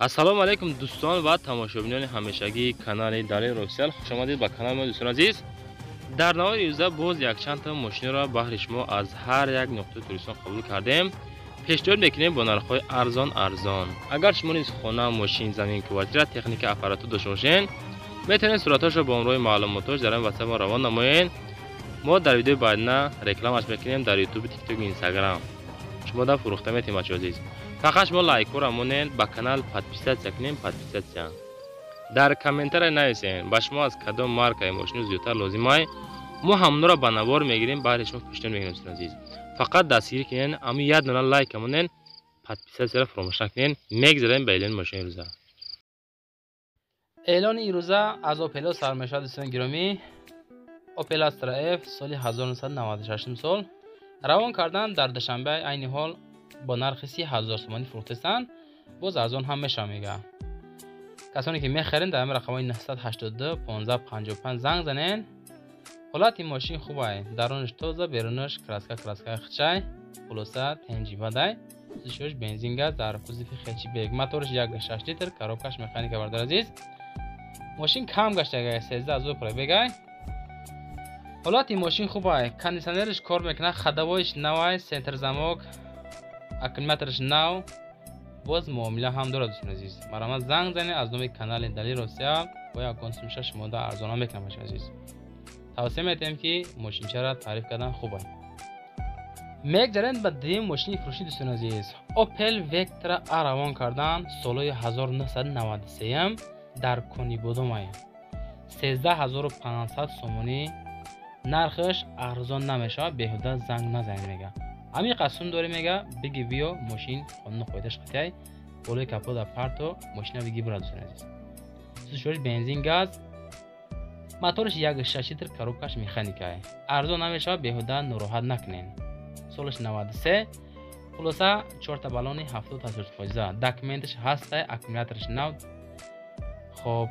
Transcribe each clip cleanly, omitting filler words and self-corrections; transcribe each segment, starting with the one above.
Ассалому алайкум, дӯстон ва тамошобинони ҳамешагии канали Далер Офисиал. Хушомадед ба канали мо, дӯстони азиз. Дар навори имрӯза боз якчандта мошинро баҳри шумо аз ҳар як нуқтаи Тоҷикистон қабул кардем, пешниҳод мекунем бо нархҳои арзон арзон. Агар шумо низ хона, мошин, замин, квартира, техника, аппаратур дошта бошед, метавонед суратҳошро бо ҳамроҳи маълумотош дар ин ватсап мо равон намоед. Мо дар видеои баъдина рекламаш мекунем дар Ютуби, Тикток, Инстаграм. Шумо да фурӯхта метавонед, бачаҳо азиз. Фақат шумо лайкҳоро монед, ба канал подписаться кунем, подписаться. Дар комментария нависен, ба шумо аз кадом маркаи мошино зиёдтар лозимай, мо ҳамонро ба навор мегирем, баҳри шумо пешниҳод мекунем, дӯстони азиз. Фақат дастгирӣ кунен, ами як дона лайк монен, подписаться ро фаромӯш накунен. Мегзарем ба эълони мошини ирӯза. Эълони ирӯза аз Опело сар мешавад, дӯстони гиромӣ. Опел Астра Ф соли 1996 сол равон кардан дар Душанбе, айни ҳол бо нархи 30 000 сомонӣ фурӯхтестанд, боз арзон ҳам мешавад, мега. Касоне ки мехарен, дар ҳамин рақамҳои 982 15 55 занг занен. Ҳолати мошин хубай, дарунаш тоза, берунаш краска, краскаи хичай, хулоса, тенҷи бадай. Сушош бензин, газ, дар кузови хэтчбек, мотораш 1,6 литр, коробкаш механика. Бардар азиз, мошин кам гаштагай, 13 000 пробегай. Ҳолати мошин хубай, кондитсионериш кор мекунад, ходовойш навай, центр замок, аккумулятораш нав, боз муомила ҳам дорад. Дӯстони азиз, марҳамат, занг занед аз номи канали Далер Офисиал, бо ягон сумша шумода арзона мекунам. Бачаи азиз, тавсия метиҳем, ки мошинчаро таъриф кардан хуб аст. Мегзарем ба дуюм мошини фурӯшӣ, дӯстони азиз. Опел Вектра А равон кардан солҳои 1993 дар Конибодомай, 13 500 сомонӣ нархаш, арзон намешавад, беҳуда занг назанед, мега. Ҳамин қасум дорӣ, мега, биги биё, мошин қонуну қоидаш қатъяй, болои капота парто, мошина биги бира. Дӯстони азиз, сушош бензин, газ, мотораш 1,6 литр, коробкаш механикай. Арзон намешавад, беҳуда нороҳат накунен. Солаш 93, хулоса, чорта баллони 70-80 фоиза, документаш ҳастай, аккумулятораш нав, хоб,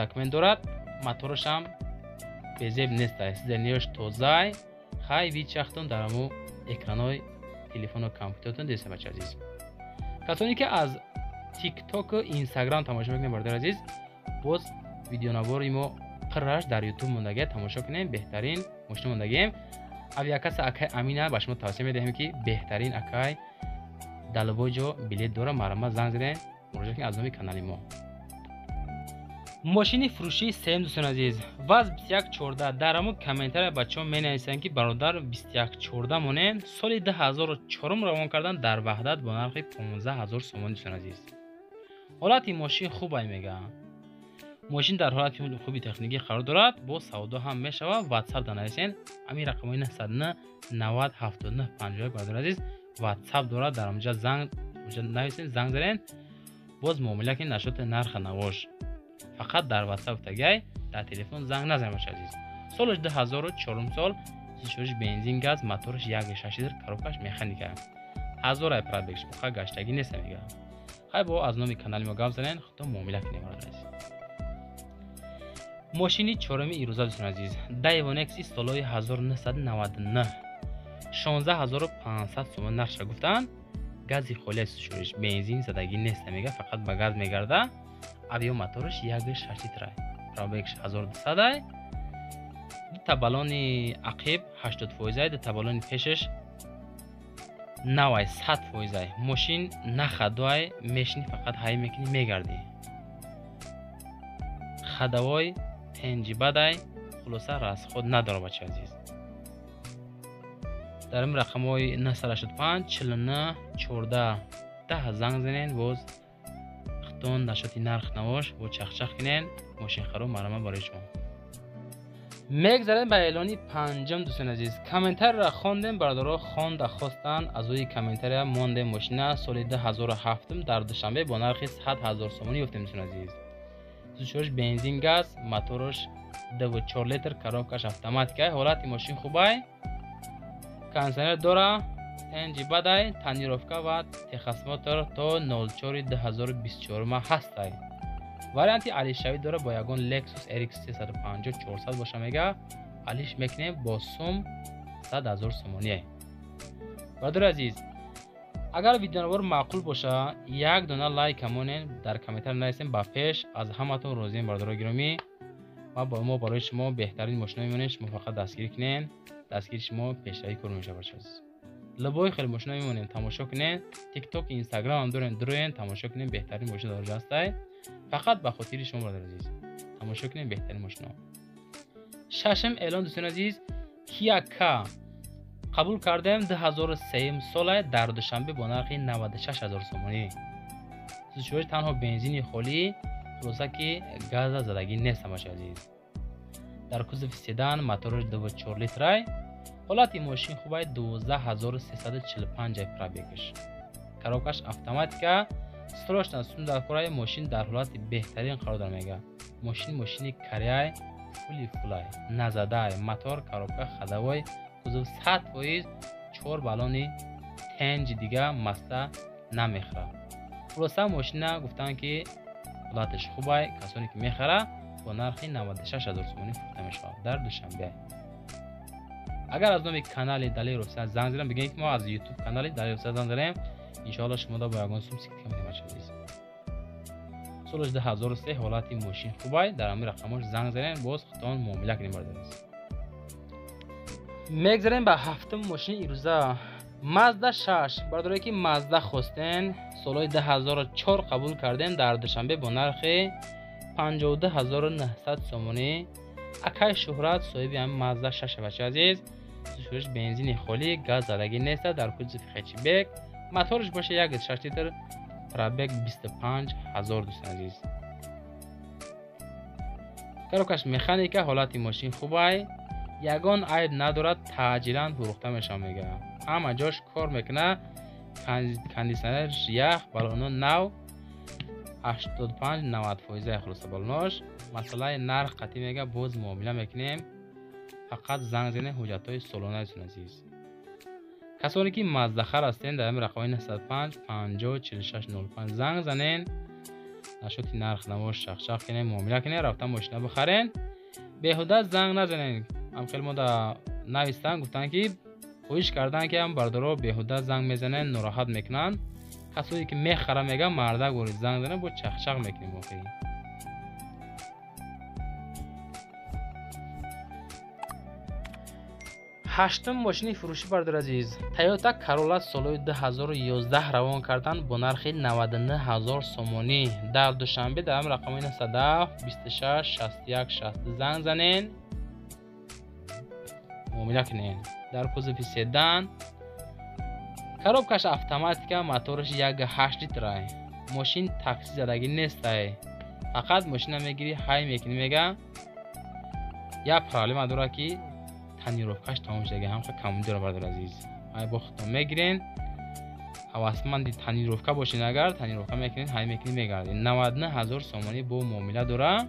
документ дорад, моторашам безеб нестай, сиденьяш тозай. Хай, вичахтон дар ҳаму экранои телефону компютертон деса. Бача азиз, касоне ки аз Тиктоку Инстаграм тамошо мекунед, бародари азиз, боз видеонавори мо қирраш дар Ютуб мондагия, тамошо кунем. Беҳтарин мошина мондагием, авиакасса акай Амина ба шумо тавсия медиҳем, ки беҳтарин акай далбой ҷо билет дора. Марҳамат, занг задем, муроҷиат кунед аз номи канали мо. Мошини фурӯшии сеюм, дӯстони азиз, ВАЗ 2114. Дар ҳамун комментария бачаҳо менависанд, ки бародар, 2114 монем, соли 2004 равон кардан дар Ваҳдат бо нархи 15 000 сомонӣ. Дӯстони азиз, ҳолати мошин хубай, мега. Мошин дар ҳолати хуби техникӣ қарор дорад, бо савдо ҳам мешавад. Ватсап да нависен, ҳамин рақамҳои 909 90 79 51. Бародари азиз, Ватсап дорад, дар онҷа занг нависен, занг занен, боз муомила кунед насчёти нарха навош. Фақат дар Ватсап тагай, дар телефон занг назанед, бача азиз. Солаш 2004 сол, сушош бензин, газ, мотораш 1,6 литр, коробкаш механика, ҳазорай пробегш, уқа гаштагӣ неста, мега. Хай, бо аз номи канали мо гап занен, худто муомила кунем, бародари азиз. Мошини чоруми ирӯза, дӯстони азиз, Дайву Некси солҳои 1999, 16 500 сомон нархша гуфтанд. Гази холия сушориш, бензин задагӣ неста, мега, фақат ба газ мегарда. Авио мотораш 1,6 литра, пробегш 1200-ай, дута баллони ақиб 80 фоизай, дута баллони пешаш навай, 100 фоизай. Мошин нахадуай, мешини, фақат ҳай мекунӣ, мегардӣ. Ходовой тенҷи бадай, хулоса, расход надора. Бача азиз, дар ин рақамҳои 985 49 14 10 занг занен, боз хитон насчёти нарх навош бо чахчах кунен. Мошинхаро марҳамат барои шумо. Мегзарем ба эълони панҷум, дӯстони азиз. Комментарияро хондем, бародаро хонда хостанд, аз рӯи комментария мондем. Мошина соли 2007 дар Душанбе бо нархи 100 ҳазор сомонӣ ёфтем, дӯстони азиз. Сушош бензин, газ, мотораш 2,4 литр, коробкаш автоматика. Ҳолати мошин хубай, кондитсионер дора, тенҷи бадай, тонировка ва техосмотр то 04 2024 ҳастай. Варианти алишавӣ дора, бо ягон Lexus RX 350 400 боша, мега, алиш мекунем бо сум 100 000 сомоние. Бародари азиз, Агар видеонавор маъқул боша, як дона лайк монен, дар комментар нависем. Ба пеш аз ҳаматон розием, бародарои гиромӣ. Ва мо барои шумо беҳтарин мошина мемонем, шумо фақат дастгирӣ кунен. Дастгири шумо пешравӣ кор мешавад, бачаҳо. Либои хеле мошина мемонем, тамошо кунен. Тикток, Инстаграм ҳам дорем, дуроен, тамошо кунен. Беҳтарин мошина дар ҳастай. Фақат ба хотири шумо, бародари азиз. Тамошо кунен беҳтарин мошина. Шашум эълон, дӯстони азиз, Kia K қабул кардем 2003 сола дар Душанбе бо нархи 96 000 сомонӣ. Сӯзишвориш танҳо бензини холӣ, хулоса ки газа задагӣ нест, ҳамаша азиз. Дар кузови седан, мотораш 2,4 литрай. Ҳолати мошин хубай, 12 345 пробегаш. Коробкаш автоматика, срочно сум дар кораи, мошин дар ҳолати беҳтарин қарор дорад, мега. Мошин мошини Кореяй, фули фулай, назадай, мотор, коробка ходовой, кузов 100%, чор баллони тенҷи, дига масла намехӯрад. Хулоса, мошина гуфтанд ки ҳолаташ хубай, касоне ки мехара, бо нархи 96 000 сомонӣ фурӯхта мешавад дар Душанбе. Агар аз номи канали Далер Офисиал занг задам, бигӯем ки мо аз ютуб канали Далер Офисиал занг задем, иншоалло шумо бо ягон сум скидка медиҳем, бачаҳо азиз. Солаш 2003, ҳолати мошин хубай, дар ҳамин рақамош занг занем, боз худтон муомила кунем, бародари азиз. Мегзарем ба ҳафтум мошини ирӯза, Мазда 6. Бародарое ки Мазда хостен, солҳои 2004 қабул кардем дар Душанбе бо нархи 52 900 сомонӣ. Акай Шӯҳрат соҳиби ҳамин Мазда 6, бача азиз. Сӯзишвориш бензини холӣ, газ задагӣ неста, дар кузови хэтчбек, мотораш боша 1,6 литр, пробег 25 000, дӯстони азиз. Коробкаш механика, ҳолати мошин хубай, ягон айб надорад, таъҷилан фурӯхта мешавад, мега. Ҳама ҷош кор мекунад, кондитсионерш ях, баллоно нав, 85-90 фоиза. Хулоса, баллонош. Масъалаи нарх қатъӣ, мега, боз муомила мекунем, фақат занг занед, ҳуҷҷатҳои солонаи, дӯстони азиз. Касоне ки маздахар ҳастен, дар ҳамин рақамҳои 905 50 46 05 занг занен, нашоти нарх навош чақчақ кунем, муомила кунем, рафта мошина бихарен. Беҳуда занг назанен. Ҳам хеле мо да навистанд, гуфтанд ки хоҳиш карданд ки ҳам бародаро беҳуда занг мезанен, нороҳат мекунанд. Касое ки мехара, мега, мардак ворид занг занен, бо чақчақ мекунем охирӣ. Ҳаштум мошини фурӯшӣ, бародари азиз, Тойота Карола солҳои 2011 равон кардан бо нархи 99 000 сомонӣ дар Душанбе. Дар ҳамин рақамҳои 97 26 61 60 занг занен, муомила кунен. Дар кузови седан, коробкаш автоматика, мотораш 1,8 литрай. Мошин такси задагӣ нестай, фақат мошина мегирӣ, ҳай мекунӣ, мега. Як проблема дорад ки тонировкаш тамом шудага, ҳамха камбудӣ дорад, бародари азиз. Ай бо худтон мегирен, ҳавасманди тонировка бошен, агар тонировка мекунед, ҳай мекунед, мегардед. 99 000 сомонӣ бо муомила дора.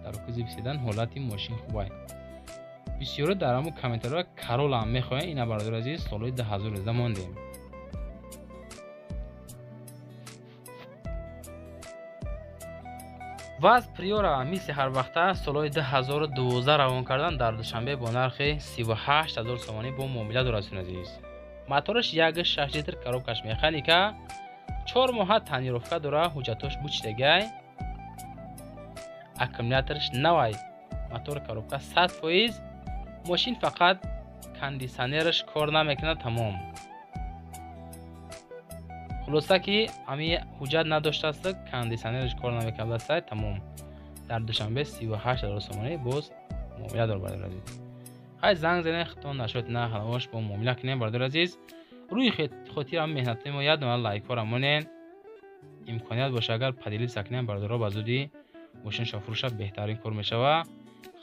Дар кузови седан, ҳолати мошин хубай. Бисёро дар ҳамун комментариҳо Каролам мехоҳем. Ина, бародари азиз, солҳои 2019 мондем. ВАЗ Приора мисли ҳарвақта солҳои 2012 равон кардан дар Душанбе бо нархи 38 000 сомонӣ бо муомила дорад, дӯстони азиз. Мотораш 1,6 литр, коробкаш механика, 4 моҳа тонировка дора, ҳуҷҷатош бучидагай, аккумулятораш навай, мотор, коробка 100%. Мошин фақат кондитсионераш кор намекунад, тамом. Хулоса ки ҳами ҳуҷҷат надоштааст, кондитсионераш кор намекардааст, тамом. Дар Душанбе 38 000 сомонӣ боз муомила дор, бародари азиз. Хай, занг занед, худтон нашоти нарх бо муомила кунем, бародари азиз. Рӯи хотирам меҳнатҳои мо як дона лайкҳоро монен. Имконият боша, агар поделиться кунем, бародаро, ба зудӣ мошинашо фурӯша, беҳтарин кор мешава.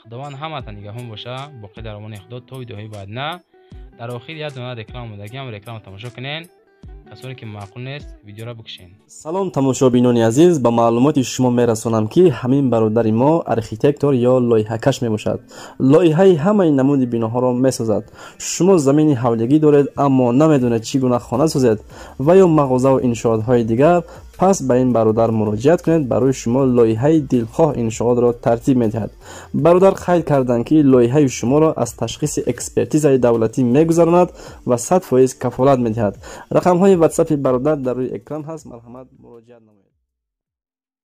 Худованд ҳаматон нигаҳбон боша, боқӣ дар амони Худо то видеоҳои баъдина. Дар охир як дона реклама омодагиам, реклама тамошо кунен. Касоне ки маъқул нест, видеоро бикушен. Салом, тамошобинони азиз! Ба маълумоти шумо мерасонам, ки ҳамин бародари мо архитектор ё лоиҳакаш мебошад. Лоиҳаи ҳамаи намуди биноҳоро месозад. Шумо замини ҳавлигӣ доред, аммо намедонед чӣ гуна хона созед ва ё мағозаву иншоотҳои дигар. Пас ба ин бародар муроҷиат кунед, барои шумо лоиҳаи дилхоҳ иншоотро тартиб медиҳад. Бародар қайд карданд, ки лоиҳаи шуморо аз ташхиси экспертизаи давлатӣ мегузаронад ва 100% кафолат медиҳад. Рақамҳои ватсапи бародар дар рӯи экран ҳаст, марҳамат, муроҷиат намоед.